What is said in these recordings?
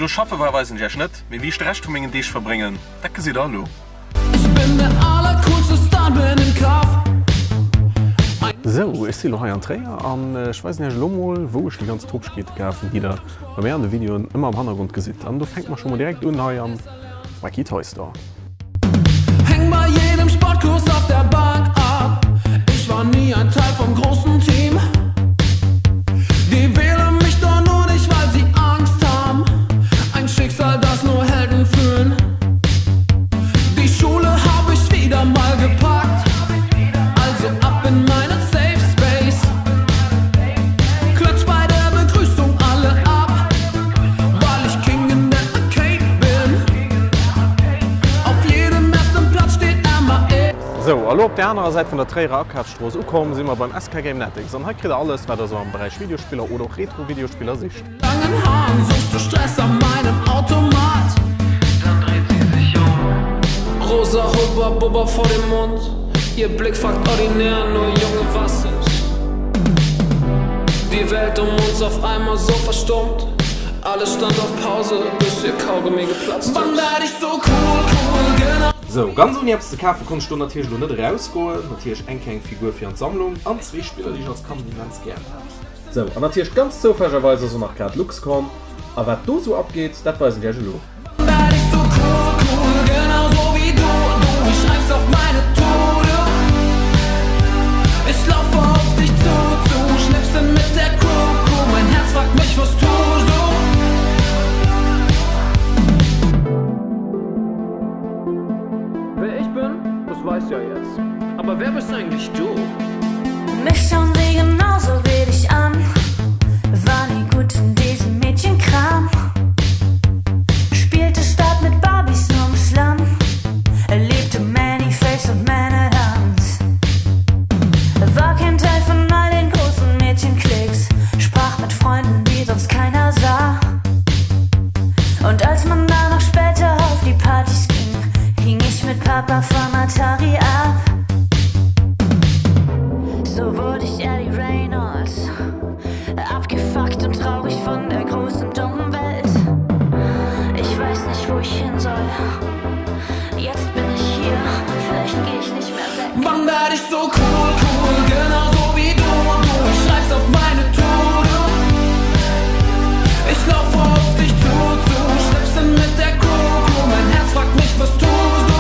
elo schaffe war, weisen ech iech net, mee wéi ech de Rescht vu mengen Deeg verbréngen, dat gesitt der elo. Sou, ech si lo hei an Tréier an ech weisen iech elo mol wou ech déi ganz Topegkeete kafen, déi der bei mär an de Videoen ëmmer am Hannergrond gesitt. An do fänke mer scho mol direkt un hei am Wacky Toy Store. Sou, a lo op der anerer Säit vun der Tréierer Akafsstrooss ukomm, si mer beim SK Gamenetics an hei kritt der alles, wat der sou am Beräich Videospiller oder och Retro-Videospiller sicht. Langen Haaren suchst du Stress an meinem Automat. Dann dreht sie sich um. Rosa Hubba Bubba vor dem Mund. Ihr Blick fragt ordinär nur Junge was ist. Die Welt um uns auf einmal so verstummt. Alles stand auf Pause bis ihr Kaugummi geplatzt ist. Wann werd ich so cool, cool, genau. Sou, ganz ouni eppes ze kafe konnt ech do natierlech elo net erausgoen. Natierlech eng kleng Figur fir an d'Sammlung an zwee Spiller déi ech als Kand immens gären hat. Sou, an natierlech ganz zoufällegerweis ass och nach grad LuxCon, a wat do sou abgeet, dat weisen ech iech elo. Wer ich bin, das weißt ja jetzt. Aber wer bist eigentlich du? Mich schauen sie genauso wie dich an. War nie gut in diesem Mädchenkram. Spielte statt mit Barbies nur im Schlamm. Liebte Many-Face und Man-at-Arms. War kein Teil von all den großen Mädchenklicks. Sprach mit Freunden, die sonst keiner sah. Und als man danach später auf die Partys ging, hing ich mit Papa vom Atari ab. So wurde ich Ellie Reynolds, abgefuckt und traurig von der großen dummen Welt. Ich weiß nicht, wo ich hin soll. Jetzt bin ich hier, vielleicht geh ich nicht mehr weg. Wann werd ich so cool, cool, genau so wie du und du. Ich schreib's auf meine To-Do. Ich lauf auf dich zu, zu, schnipse mit der Crew, Crew. Mein Herz fragt mich, was tust du?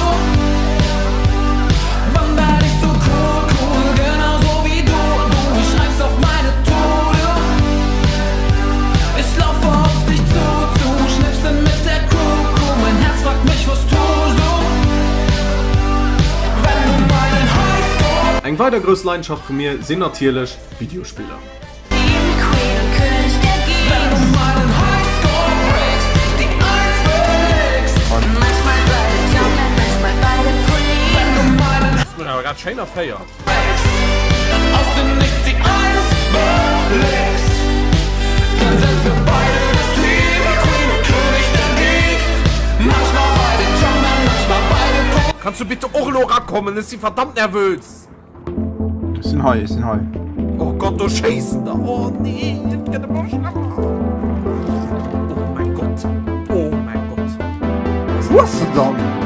Wann werd ich so cool, cool, genau so wie du und du. Ich schreib's auf meine To-Do. Ich lauf auf dich zu, zu, schnipse mit der Crew, Crew. Mein Herz fragt mich, was tust du? Wenn du meinen Highscore. Eng weider grouss Leidenschaft vu mir sinn natierlech Videospiller. Grad schéin erféiert. Kanns du bitte och elo erakommen? Ech si verdammt nervös. Ech sinn hei, ech sinn hei. Oh Gott, do schéissen der. Oh nee, et gëtt ëmmer schlëmmer. Oh mein Gott, oh mein Gott. Wou ass se dann?